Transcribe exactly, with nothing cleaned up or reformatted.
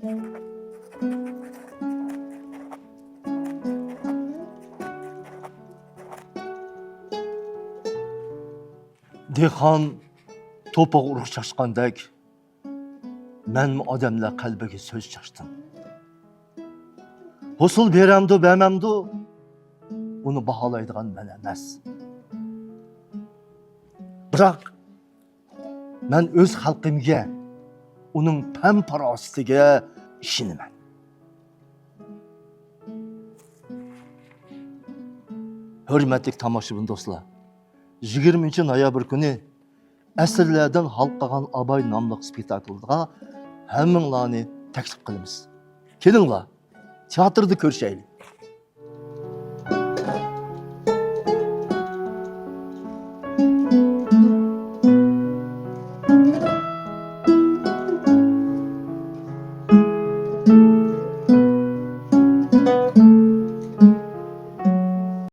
دېھقان توپىغا ئۇرۇق چاچقاندەك، مەنمۇ ئادەملەر قەلبىگە سۆز چاچتىم. ھوسۇل بېرەمدۇ، بەرمەمدۇ، ئۇنى باھالايدىغان مەن ئەمەس. بىراق، مەن ئۆز خەلقىمگە، ئۇنىڭ پەن-پاراسىتىگە ئىشىنىمەن. ھۆرمەتلىك تاماشىبىن دوستلار، يىگىرمىنچى نويابىر كۈنى ئەسىرلەردىن ھالقىغان ئاباي ناملىق سپېكتاكلغا ھەممىڭلارنى تەكلىپ قىلىمىز. كېلىڭلار، تىياتىردا كۆرۈشەيلى.